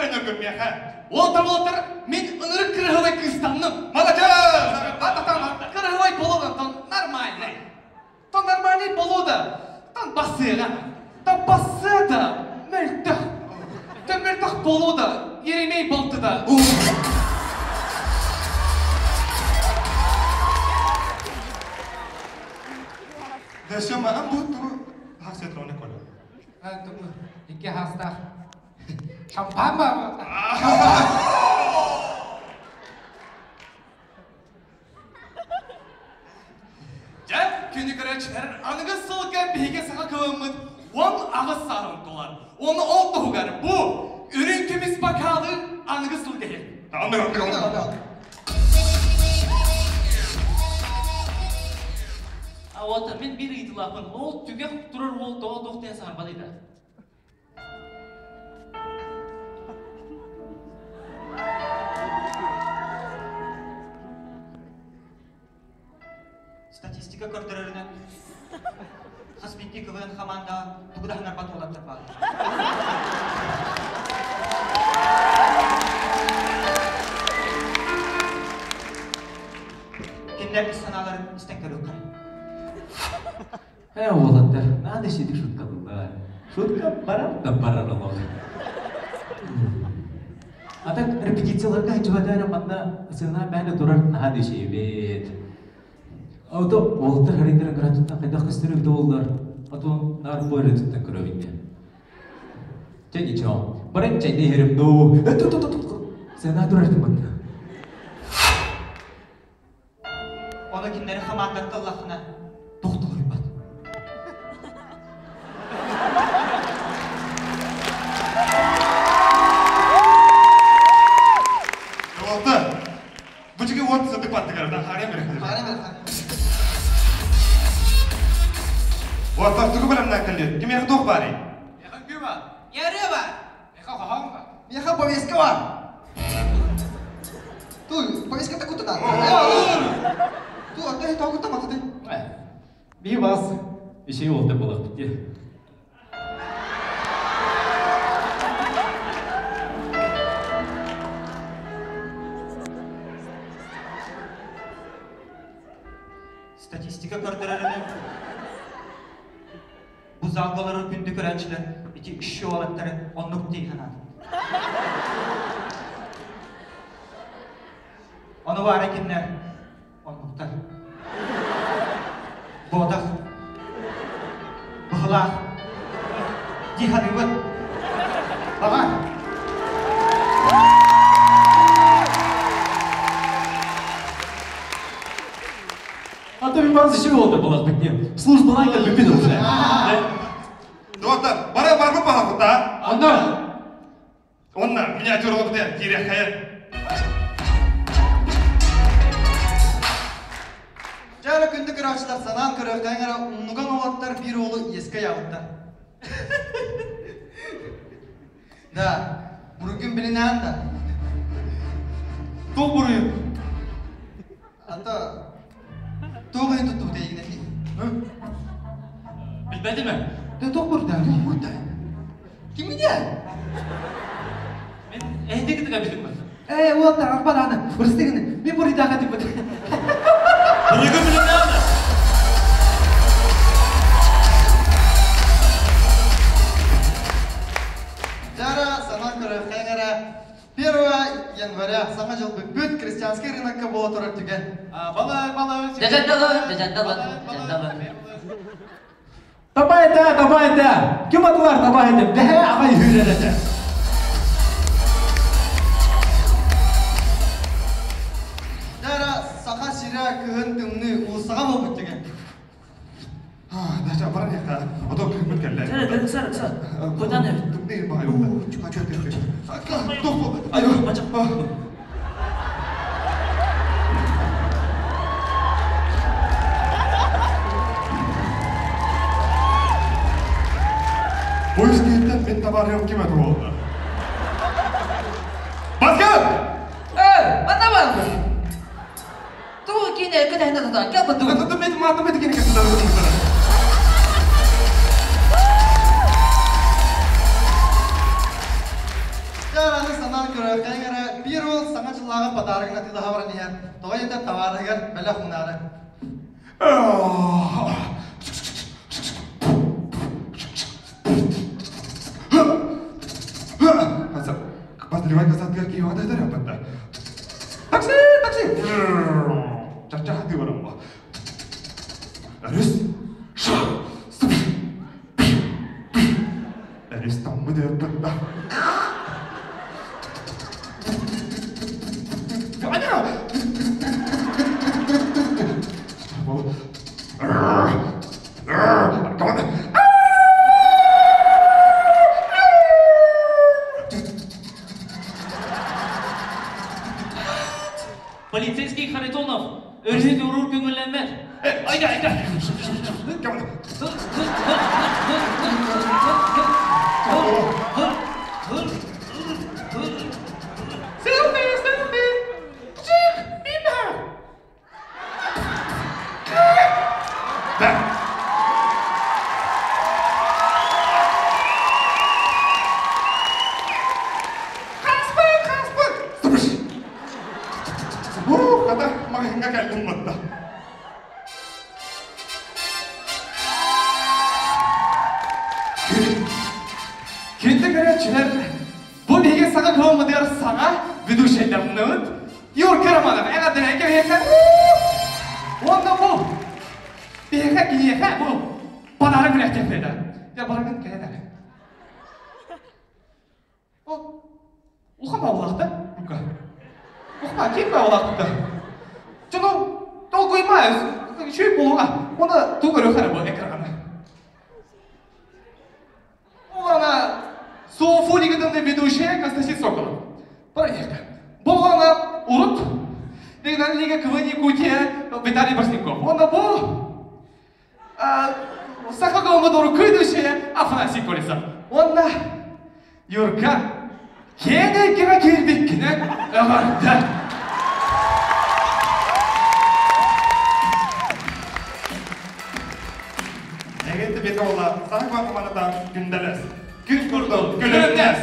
бэлэмнэргин миэхэ. Уолаттар, уолаттар, мин ынырык кыраһыабай кыыстанным. Молодец! Кыраһыабай болодан тон нормальный. Тон нормальный болода. Тон бассыаҕа. Тон бассыата мөлтөх. Тон мөлтөх болода Еремей балтыда. Дөссө маҕан бу тугу хасыатроны кола. Икки хастаах. Шампан ба? Дьэ, күнү көрөөччүлэр, аныгы сылга биһиги саха кылыммыт 18 сааһын туолар. Уонна ол туһугар бу үрүҥ көмүс бакаалы аныгы сылга иһин. А вот мен бир ыйытылааппын. Ол түгэх турар уол тоҕо туох диэн саҥарбат ыйда. Статистика көрдөрөрүнэн хас биирдии КВН хамаандаҕа тугу да хаҥарбат уолаттар бааллар. Кинилэр ис санааларын истэн көрүөххэ. Ээ, уолаттар, надо сиди шуткалыыллар. Шутка барар да барар олох. А так репетицияларга сылдьыбата манна сцена бээнэ турар наһаа да үчүгэйбит. Ото уолаттар харайдара кыратыттан хайдах көстөр эбитэ буоллар, а то наар бу эрэ туттан көрөбүн дии. Чэ ничего, баран чэйдэ иһэрим дуу. Сцена турар этим манна. Ону кинилэри хамаандаттан ыллаххына тохтолуйбат. Уолта, бу чиги уот сытык баттыгар, харем бере. Уоттар тугу бэлэмнээн кэллиэт? Кимиэхэ туох баарый? Миэхэ үҥкүү бар. Яры бар. Миэхэ хоһоон бар. Миэхэ повестка бар. Ту, повестка кутунан. Ту, отдай тоғыта матыды. Би бас, еще уолта болақ бітте. Статистика көрдөрөрүнэн бу залгалары күндү көрөөччүлэр ити үш уолаттары оннук дии санаатым. Ону баара кинилэр оннуктар. Буотах, быһылаах дии саныыбын. Баҕар. А то Иван зачем уолта болақ бітте? Службалай как бы уже. Доктор, бара барбы пахапыта. Анна! Онна миниатюра бите кире хайа. Жара күндү көрөөччүлэр санаан көрөөхтөөн эрэ умнуган уолаттар биир уолу иэскэ ыйаабыттар. Да, буруйгун билинээн да. Туох буруйу? Ата туох ыйын туттубут эйигин этии? Билбэтим ээ. Да туох буруйдаан? Туох буруйдаан? Кимине? Мен эһиги кытыга билим бар. Ээ, уолаттар, арбан аны, бырыстыгыны, мен буруйдаах этим бут. Буруйгун билиннэҕин да? Жара санаан көрөөххөҥ эрэ 1 января саҥа дьыл бүппүт крестьянский рынокка буола турар түгэн. Балык, балык, Дьадьандалы, дьадьандалы, дьадьандалы. Таба этэ, таба этэ! Ким атылар таба этэ? Бэһэ аҕай үүрэр этэ. Жара Саха сирэ кыһын тымныы уулуссаҕа буолбут түгэн. Дача баран яха. Ото күммүт кэллэ. Сэр, сэр, сэр. Кутан эбит. Тымныы баай. Айо. Polis киһиттэн мин табаарыйым ким этэ буолла? Баскан! Э, манна барбын. Тугу киинэ кэтэһинэ тутан кэлбит дуу. Это мен матым это керек это. Дьэ, аны санаан көрүөххэйиҥ эрэ, биир уол Саҥа дьыллааҕы подарогын атыылаһа баран иһэн, тоҕо диэтэр табаарыһыгар бэлэх уунаары. Подливай касатыгар киһи оҕо Такси, такси! Чача хаты барамма. Өрүс. Өрүс тоҥмут өппүт. Полицейский Харитонов өрүһү туоруур көҥүллэммэт. Айда, айда! Селфи, селфи! Чик, мимо! Хаспыт, хаспыт! Хата, маҕаһыыҥҥа кэллим батта. Күндү көрөөччүлэр, бу биһиги саҥа кыһаммытыгар саҥа ведущайдаммыт Юрка Романов эҕэрдэлээн кэбиһиэххэ. Уонна бу биһиэхэ киниэхэ бу подарок күрэхтэһиэххэ. Дьэ барыгын кэлэн эрэ. Ол улахан баҕалаах да, Юрка. Ухма, ким баҕалаах да. Дьону толкуйма, үчүгэй буолуоҕа. Уонна туу көрүөх эрэ бу экраны. Улана Софу лигатын ведущая Константин Соколов. Проехали. Булана урут региональная лига КВН Якутия Виталий Барсников. Онна бу Саха Голомодору ведущая Афанасий Колесов. Онна Юрка киэҥ эйгэҕэ киирбиккинэн эҕэрдэ! Эҕэрдэ бэт буолла, саха куһаҕан күндэлэс. Күн курдук күлүмнэс!